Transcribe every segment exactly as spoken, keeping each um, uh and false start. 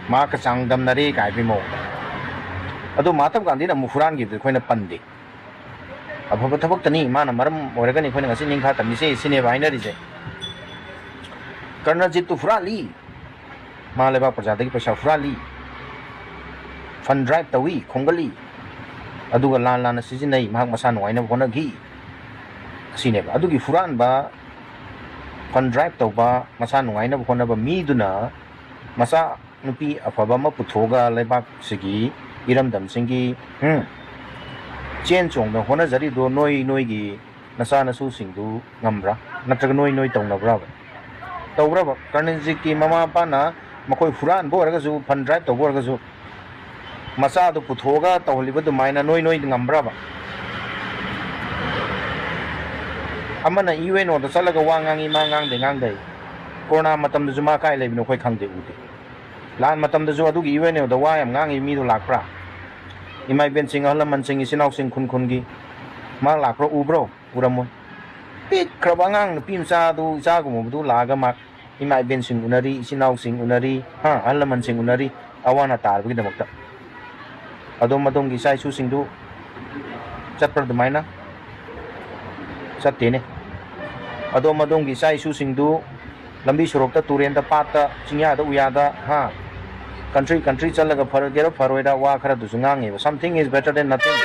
ꯃꯍꯥꯛꯀ ꯆꯥꯡꯗꯝꯅꯔꯦ ꯀꯥꯏꯕꯒꯤ ꯃꯑꯣꯡꯗ꯫ ꯑꯗꯣ ꯃꯍꯥꯇꯃ ꯒꯥꯟꯙꯤꯅ ꯑꯃꯨꯛ ꯍꯨꯔꯥꯟꯈꯤꯕꯗꯨ ꯑꯩꯈꯣꯏꯅ ꯄꯟꯗꯦ꯫ ꯑꯐꯕ ꯊꯕꯛꯇꯅꯤ, ꯃꯥꯅ ꯃꯔꯝ ꯑꯣꯏꯔꯒꯅꯤ ꯑꯩꯈꯣꯏꯅ ꯉꯁꯤ ꯅꯤꯡꯈꯥ ꯇꯝꯃꯤꯁꯦ, ꯁꯤꯅꯦꯕ ꯍꯥꯏꯅꯔꯤꯁꯦ꯫ ꯀꯔꯅꯖꯤꯠꯇꯨ ꯍꯨꯔꯥꯜꯂꯤ, ꯃꯥ ꯂꯩꯕꯥꯛ ꯄ꯭ꯔꯖꯥꯗꯒꯤ ꯄꯩꯁꯥ ꯍꯨꯔꯥꯜꯂꯤ, fund drive ꯇꯧꯏ, ꯈꯣꯝꯒꯠꯂꯤ, ꯑꯗꯨꯒ ꯂꯥꯟ ꯂꯥꯟꯅ ꯁꯤꯖꯤꯟꯅꯩ, ꯃꯍꯥꯛ ꯃꯁꯥ ꯅꯨꯡꯉꯥꯏꯅꯕ ꯍꯣꯠꯅꯈꯤ, ꯑꯁꯤꯅꯦꯕ꯫ ꯑꯗꯨꯒꯤ ꯍꯨꯔꯥꯟꯕ, fund drive ꯇꯧꯕ, ꯃꯁꯥ ꯅꯨꯡꯉꯥꯏꯅꯕ ꯍꯣꯠꯅꯕ ꯃꯤꯗꯨꯅ ꯃꯆꯥ ꯅꯨꯄꯤ ꯑꯐꯕ ꯑꯃ ꯄꯨꯊꯣꯛꯑꯒ ꯂꯩꯕꯥꯛꯁꯤꯒꯤ ꯏꯔꯝꯗꯝꯁꯤꯡꯒꯤ, ꯎꯝ, ꯆꯦꯟ ꯆꯣꯡꯗ ꯍꯣꯠꯅꯖꯔꯤꯗꯣ ꯅꯣꯏ ꯅꯣꯏꯒꯤ ꯅꯆꯥ ꯅꯁꯨꯁꯤꯡꯗꯨ ꯉꯝꯕ꯭ꯔꯥ? ꯅꯠꯇ꯭ꯔꯒ ꯅꯣꯏ ꯅꯣꯏ ꯇꯧꯅꯕ꯭ꯔꯕ? ꯇꯧꯕ꯭ꯔꯕ? ꯀꯔꯅꯖꯤꯠꯀꯤ ꯃꯃꯥ ꯃꯄꯥꯅ ꯃꯈꯣꯏ ꯍꯨꯔꯥꯟꯕ ꯑꯣꯏꯔꯒꯁꯨ, fund drive ꯇꯧꯕ ꯑꯣꯏꯔꯒꯁꯨ, ꯃꯆꯥꯗꯨ ꯄꯨꯊꯣꯛꯑꯒ ꯇꯧꯍꯜꯂꯤꯕ ꯑꯗꯨꯃꯥꯏꯅ ꯅꯣꯏ ꯅꯣꯏ ꯉꯝꯕ꯭ꯔꯕ? ꯑꯃꯅ ꯌꯨ ꯑꯦꯟ ꯑꯣꯗ ꯆꯠꯂꯒ ꯋꯥ ꯉꯥꯡꯉꯤ, ꯃꯥ ꯉꯥꯡꯗꯦ, ꯉꯥꯡꯗꯦ꯫ ꯀꯣꯔꯣꯅꯥ ꯃꯇꯝꯗꯁꯨ ꯃꯥ ꯀꯥꯏ ꯂꯩꯕꯅꯣ ꯑꯩꯈꯣꯏ ꯈꯪꯗꯦ, ꯎꯗꯦ꯫ ꯂꯥꯟ ꯃꯇꯝꯗꯁꯨ ꯑꯗꯨꯒꯤ ꯌꯨ ꯑꯦꯟ ꯑꯣꯗ ꯋꯥ ꯌꯥꯝ ꯉꯥꯡꯉꯤ ꯃꯤꯗꯣ ꯂꯥꯛꯄ꯭ꯔꯥ? ꯏꯃꯥ ꯏꯕꯦꯟꯁꯤꯡ, ꯑꯍꯜ ꯂꯃꯟꯁꯤꯡ, ꯏꯆꯤꯟ ꯏꯅꯥꯎꯁꯤꯡ, ꯈꯨꯟ ꯈꯨꯟꯒꯤ ꯃꯥ ꯂꯥꯛꯄ꯭ꯔꯥ? ꯎꯕ꯭ꯔꯣ? ꯎꯔꯝꯃꯣꯏ꯫ ꯄꯤꯛꯈ꯭ꯔꯕ ꯑꯉꯥꯡ ꯅꯨꯄꯤ ꯃꯆꯥꯗꯨ, ꯏꯆꯥꯒꯨꯝꯕꯗꯨ ꯂꯥꯛꯑꯒ ꯃꯥ ꯏꯃꯥ ꯏꯕꯦꯟꯁꯤꯡ ꯎꯅꯔꯤ, ꯏꯆꯤꯟ ꯏꯅꯥꯎꯁꯤꯡ ꯎꯅꯔꯤ, ꯍꯥ, ꯑꯍꯜ ꯂꯃꯟꯁꯤꯡ ꯎꯅꯔꯤ, ꯑꯋꯥ ꯑꯅꯥ ꯇꯥꯔꯕꯒꯤꯗꯃꯛꯇ꯫ ꯑꯗꯣꯝ ꯑꯗꯣꯝꯒꯤ ꯏꯆꯥ ꯏꯁꯨꯁꯤꯡꯗꯨ ꯆꯠꯄ꯭ꯔꯥ ꯑꯗꯨꯃꯥꯏꯅ? ꯆꯠꯇꯦꯅꯦ꯫ ꯑꯗꯣꯝ ꯑꯗꯣꯝꯒꯤ ꯏꯆꯥ ꯏꯁꯨꯁꯤꯡꯗꯨ ꯂꯝꯕꯤ ꯁꯣꯔꯣꯛꯇ, ꯇꯨꯔꯦꯟꯗ, ꯄꯥꯠꯇ, ꯆꯤꯡꯌꯥꯗ, ꯎꯌꯥꯗ, ꯍꯥ, country country ꯆꯠꯂꯒ ꯐꯔꯒꯦꯔꯥ ꯐꯔꯣꯏꯔꯥ ꯋꯥ ꯈꯔꯗꯨꯁꯨ ꯉꯥꯡꯉꯦꯕ꯫ Something is better than nothing꯫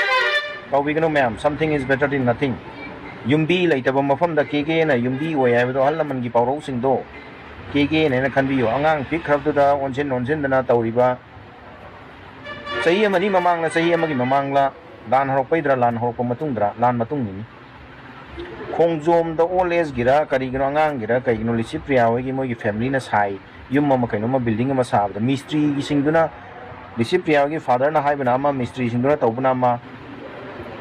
ꯀꯥꯎꯕꯤꯒꯅꯨ ꯃꯌꯥꯝ, something is better than nothing꯫ ꯌꯨꯝꯕꯤ ꯂꯩꯇꯕ ꯃꯐꯝꯗ ꯀꯦ ꯀꯦꯅ ꯌꯨꯝꯕꯤ ꯑꯣꯏ ꯍꯥꯏꯕꯗꯣ ꯑꯍꯜ ꯂꯃꯟꯒꯤ ꯄꯥꯎꯔꯧꯁꯤꯡꯗꯣ ꯀꯦ ꯀꯦꯅ ꯍꯥꯏꯅ ꯈꯟꯕꯤꯌꯨ꯫ ꯑꯉꯥꯡ ꯄꯤꯛꯈ꯭ꯔꯕꯗꯨꯗ ꯑꯣꯟꯁꯤꯟ ꯑꯣꯟꯁꯤꯟꯗꯅ ꯇꯧꯔꯤꯕ, ꯆꯍꯤ ꯑꯃꯅꯤ ꯃꯃꯥꯡꯂ, ꯆꯍꯤ ꯑꯃꯒꯤ ꯃꯃꯥꯡꯂ, ꯂꯥꯟ ꯍꯧꯔꯛꯄꯩꯗ꯭ꯔꯥ, ꯂꯥꯟ ꯍꯧꯔꯛꯄ ꯃꯇꯨꯡꯗ꯭ꯔꯥ, ꯂꯥꯟ ꯃꯇꯨꯡꯅꯤꯅꯤ꯫ ꯈꯣꯡꯖꯣꯝꯗ old age ꯒꯤꯔ ꯀꯔꯤꯒꯤꯅꯣ, ꯑꯉꯥꯡꯒꯤꯔ ꯀꯩꯒꯤꯅꯣ, ꯂꯤꯁꯤꯄ꯭ꯔꯤꯌꯥ ꯍꯣꯏꯒꯤ ꯃꯣꯏꯒꯤ family ꯅ ꯁꯥꯏ ꯌꯨꯝ ꯑꯃ, ꯀꯩꯅꯣꯝꯃ, building ꯑꯃ ꯁꯥꯕꯗ ꯃꯤꯁꯇ꯭ꯔꯤꯒꯤꯁꯤꯡꯗꯨꯅ, ꯂꯤꯁꯤꯄ꯭ꯔꯤꯌꯥ ꯍꯣꯏꯒꯤ father ꯅ ꯍꯥꯏꯕꯅ ꯑꯃ, ꯃꯤꯁꯇ꯭ꯔꯤꯁꯤꯡꯗꯨꯅ ꯇꯧꯕꯅ ꯑꯃ,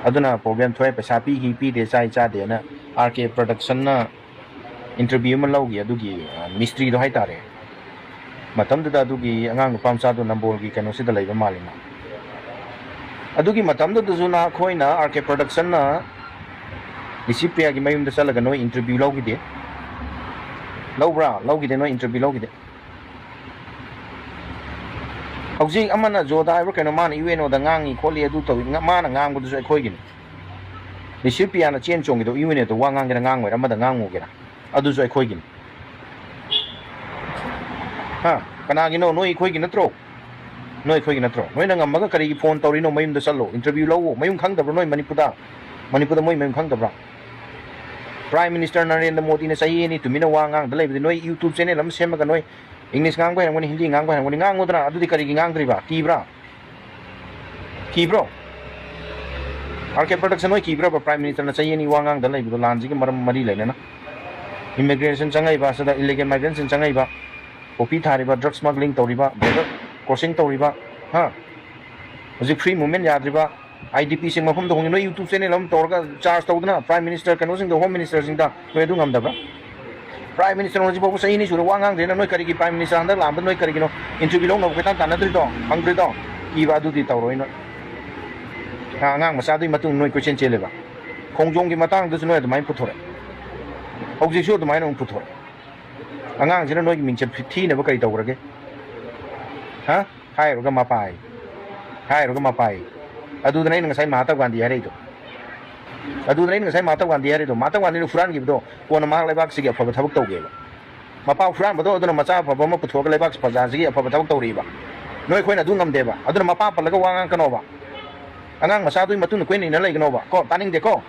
ꯑꯗꯨꯅ problem ꯊꯣꯛꯑꯦ, ꯄꯩꯁꯥ ꯄꯤꯈꯤ ꯄꯤꯗꯦ, ꯆꯥꯏ ꯆꯥꯗꯦꯅ ꯑꯥꯔ ꯀꯦ production ꯅ interview ꯑꯃ ꯂꯧꯈꯤ ꯑꯗꯨꯒꯤ, ꯑ, ꯃꯤꯁꯇ꯭ꯔꯤꯗꯣ ꯍꯥꯏꯇꯥꯔꯦ꯫ ꯃꯇꯝꯗꯨꯗ ꯑꯗꯨꯒꯤ ꯑꯉꯥꯡ ꯅꯨꯄꯥ ꯃꯆꯥꯗꯣ ꯅꯝꯕꯣꯜꯒꯤ ꯀꯩꯅꯣꯁꯤꯗ ꯂꯩꯕ ꯃꯥꯜꯂꯤ ꯃꯥ꯫ ꯑꯗꯨꯒꯤ ꯃꯇꯝꯗꯨꯗꯁꯨ ꯅꯈꯣꯏꯅ ꯑꯥꯔ ꯀꯦ production ꯅ ꯂꯤꯁꯤꯄ꯭ꯔꯤꯌꯥꯒꯤ ꯃꯌꯨꯝꯗ ꯆꯠꯂꯒ ꯅꯣꯏ interview ꯂꯧꯈꯤꯗꯦ? ꯂꯧꯕ꯭ꯔꯥ? ꯂꯧꯈꯤꯗꯦ, ꯅꯣꯏ interview ꯂꯧꯈꯤꯗꯦ꯫ ꯍꯧꯖꯤꯛ ꯑꯃꯅ ꯖꯣꯗꯥ ꯍꯥꯏꯕ꯭ꯔꯥ ꯀꯩꯅꯣ, ꯃꯥꯅ ꯌꯨ ꯑꯦꯟ ꯑꯣꯗ ꯉꯥꯡꯉꯤ ꯈꯣꯠꯂꯤ ꯑꯗꯨ ꯇꯧꯏ, ꯉ-, ꯃꯥꯅ ꯉꯥꯡꯕꯗꯨꯁꯨ ꯑꯩꯈꯣꯏꯒꯤꯅꯤ꯫ ꯂꯤꯁꯤꯄꯤꯌꯥꯅ ꯆꯦꯟ ꯆꯣꯡꯒꯤꯗꯣ ꯌꯨ ꯑꯦꯟ ꯑꯣꯗ ꯋꯥ ꯉꯥꯡꯒꯦꯔꯥ ꯉꯥꯡꯉꯣꯏꯔꯥ, ꯑꯃꯗ ꯉꯥꯡꯉꯨꯒꯦꯔꯥ, ꯑꯗꯨꯁꯨ ꯑꯩꯈꯣꯏꯒꯤꯅꯤ꯫ ꯍꯥ? ꯀꯅꯥꯒꯤꯅꯣ? ꯅꯣꯏ ꯑꯩꯈꯣꯏꯒꯤ ꯅꯠꯇ꯭ꯔꯣ? ꯅꯣꯏ ꯑꯩꯈꯣꯏꯒꯤ ꯅꯠꯇ꯭ꯔꯣ? ꯅꯣꯏꯅ ꯉꯝꯃꯒ ꯀꯔꯤꯒꯤ ꯐꯣꯟ ꯇꯧꯔꯤꯅꯣ? ꯃꯌꯨꯝꯗ ꯆꯠꯂꯣ, ꯏꯟꯇꯔꯚ꯭ꯌꯨ ꯂꯧꯋꯣ꯫ ꯃꯌꯨꯝ ꯈꯪꯗꯕ꯭ꯔꯣ ꯅꯣꯏ ꯃꯅꯤꯄꯨꯔꯗ? ꯃꯅꯤꯄꯨꯔꯗ ꯃꯣꯏ ꯃꯌꯨꯝ ꯈꯪꯗꯕ꯭ꯔꯥ? ꯄ꯭ꯔꯥꯏꯝ ꯃꯤꯅꯤꯁꯇꯔ ꯅꯔꯦꯟꯗ꯭ꯔ ꯃꯣꯗꯤꯅ ꯆꯍꯤ ꯑꯅꯤ ꯇꯨꯃꯤꯟꯅ ꯋꯥ ꯉꯥꯡꯗ ꯂꯩꯕꯗꯤ ꯅꯣꯏ ꯌꯨꯇ꯭ꯌꯨꯕ ꯆꯦꯅꯦꯜ ꯑꯃ ꯁꯦꯝꯃꯒ ꯅꯣꯏ ꯏꯪꯂꯤꯁ ꯉꯥꯡꯕ ꯍꯩꯔꯝꯒꯅꯤ, ꯍꯤꯟꯗꯤ ꯉꯥꯡꯕ ꯍꯩꯔꯝꯒꯅꯤ, ꯉꯥꯡꯉꯨꯗꯅ꯫ ꯑꯗꯨꯗꯤ ꯀꯔꯤꯒꯤ ꯉꯥꯡꯗ꯭ꯔꯤꯕ? ꯀꯤꯕ꯭ꯔꯥ? ꯀꯤꯕ꯭ꯔꯣ? ꯑꯥꯔ ꯀꯦ ꯄ꯭ꯔꯗꯛꯁꯟ ꯍꯣꯏ ꯀꯤꯕ꯭ꯔꯕ? ꯄ꯭ꯔꯥꯏꯝ ꯃꯤꯅꯤꯁꯇꯔꯅ ꯆꯍꯤ ꯑꯅꯤ ꯋꯥ ꯉꯥꯡꯗ ꯂꯩꯕꯗꯣ ꯂꯥꯟꯁꯤꯒꯤ ꯃꯔꯝ ꯃꯔꯤ ꯂꯩꯅꯅ꯫ ꯏꯃꯤꯒ꯭ꯔꯦꯁꯟ ꯆꯪꯉꯛꯏꯕ, ꯑꯁꯤꯗ ꯏꯂꯤꯒꯦꯜ ꯃꯥꯏꯒ꯭ꯔꯦꯟꯁꯤꯡ ꯆꯪꯉꯛꯏꯕ, ꯄꯣꯄꯤ ꯊꯥꯔꯤꯕ, ꯗ꯭ꯔꯒꯁ ꯁ꯭ꯃꯒ꯭ꯂꯤꯡ ꯇꯧꯔꯤꯕ, ꯕꯣꯔꯗꯔ ꯀ꯭ꯔꯣꯁꯤꯡ ꯇꯧꯔꯤꯕ, ꯍꯥ? ꯍꯧꯖꯤꯛ ꯐ꯭ꯔꯤ ꯃꯨꯚꯃꯦꯟ ꯌꯥꯗ꯭ꯔꯤꯕ, ꯑꯥꯏ ꯗꯤ ꯄꯤꯁꯤꯡ ꯃꯐꯝꯗ ꯍꯣꯡꯉꯤ꯫ ꯅꯣꯏ ꯌꯨꯇ꯭ꯌꯨꯕ ꯆꯦꯅꯦꯜ ꯑꯃ ꯇꯧꯔꯒ ꯆꯥꯔꯖ ꯇꯧꯗꯅ ꯄ꯭ꯔꯥꯏꯝ ꯃꯤꯅꯤꯁꯇꯔ ꯀꯩꯅꯣꯁꯤꯡꯗ, ꯍꯣꯝ ꯃꯤꯅꯤꯁꯇꯔꯁꯤꯡꯗ ꯅꯣꯏ ꯑꯗꯨ ꯉꯝꯗꯕ꯭ꯔꯥ? ꯄ꯭ꯔꯥꯏꯝ ꯃꯤꯅꯤꯁꯇꯔ ꯍꯧꯖꯤꯛ ꯐꯥꯎꯕ ꯆꯍꯤ ꯑꯅꯤ ꯁꯨꯔꯦ ꯋꯥ ꯉꯥꯡꯗ꯭ꯔꯦꯅ, ꯅꯣꯏ ꯀꯔꯤꯒꯤ ꯄ꯭ꯔꯥꯏꯝ ꯃꯤꯅꯤꯁꯇꯔ ꯍꯟꯗꯛ ꯂꯥꯛꯑꯝꯕ ꯅꯣꯏ ꯀꯔꯤꯒꯤꯅꯣ ꯏꯟꯇꯔꯚ꯭ꯌꯨ ꯂꯧꯅꯕ ꯀꯣꯏꯇꯥꯟ ꯇꯥꯟꯅꯗ꯭ꯔꯤꯗꯣ? ꯍꯪꯗ꯭ꯔꯤꯗꯣ? ꯀꯤꯕ ꯑꯗꯨꯗꯤ ꯇꯧꯔꯣꯏ ꯅꯣꯏ꯫ ꯑ-, ꯑꯉꯥꯡ ꯃꯆꯥꯗꯨꯒꯤ ꯃꯇꯨꯡ ꯅꯣꯏ ꯀꯣꯏꯆꯦꯟ ꯆꯦꯜꯂꯦꯕ꯫ ꯈꯣꯡꯖꯣꯝꯒꯤ ꯃꯇꯥꯡꯗꯁꯨ ꯅꯣꯏ ꯑꯗꯨꯃꯥꯏꯅ ꯄꯨꯊꯣꯔꯛꯑꯦ꯫ ꯍꯧꯖꯤꯛꯁꯨ ꯑꯗꯨꯃꯥꯏꯅ ꯑꯃꯨꯛ ꯄꯨꯊꯣꯔꯛꯑꯦ꯫ ꯑꯉꯥꯡꯁꯤꯅ ꯅꯣꯏꯒꯤ ꯃꯤꯡꯆꯠ ꯊꯤꯅꯕ ꯀꯔꯤ ꯇꯧꯈ꯭ꯔꯒꯦ? ꯍꯥ? ꯍꯥꯏꯔꯨꯔꯒ ꯃꯄꯥꯏ꯫ ꯍꯥꯏꯔꯨꯔꯒ ꯃꯄꯥꯏ꯫ ꯑꯗꯨꯗꯅ ꯑꯩꯅ ꯉꯁꯥꯏ ꯃꯍꯥꯇꯃ ꯒꯥꯟꯙꯤ ꯍꯥꯏꯔꯛꯏꯗꯣ꯫ ꯑꯗꯨꯗꯅ ꯑꯩꯅ ꯉꯁꯥꯏ ꯃꯍꯥꯇꯃ ꯒꯥꯟꯙꯤ ꯍꯥꯏꯔꯤꯗꯣ꯫ ꯃꯍꯥꯇꯃ ꯒꯥꯟꯙꯤꯅ ꯍꯨꯔꯥꯟꯈꯤꯕꯗꯣ ꯀꯣꯟꯅ ꯃꯍꯥꯛ ꯂꯩꯕꯥꯛꯁꯤꯒꯤ ꯑꯐꯕ ꯊꯕꯛ ꯇꯧꯒꯦꯕ꯫ ꯃꯄꯥ ꯍꯨꯔꯥꯟꯕꯗꯣ ꯑꯗꯨꯅ ꯃꯆꯥ ꯑꯐꯕ ꯑꯃ ꯄꯨꯊꯣꯛꯑꯒ ꯂꯩꯕꯥꯛ ꯄ꯭ꯔꯖꯥꯁꯤꯒꯤ ꯑꯐꯕ ꯊꯕꯛ ꯇꯧꯔꯤꯕ꯫ ꯅꯣꯏ ꯑꯩꯈꯣꯏꯅ ꯑꯗꯨ ꯉꯝꯗꯦꯕ꯫ ꯑꯗꯨꯅ ꯃꯄꯥ ꯄꯜꯂꯒ ꯋꯥ ꯉꯥꯡꯀꯅꯣꯕ꯫ ꯑꯉꯥꯡ ꯃꯆꯥꯗꯨꯒꯤ ꯃꯇꯨꯡꯗ ꯀꯣꯏꯅ ꯏꯟꯅ ꯂꯩꯒꯅꯣꯕ꯫ ꯀꯣ, ꯇꯥꯅꯤꯡꯗꯦꯀꯣ?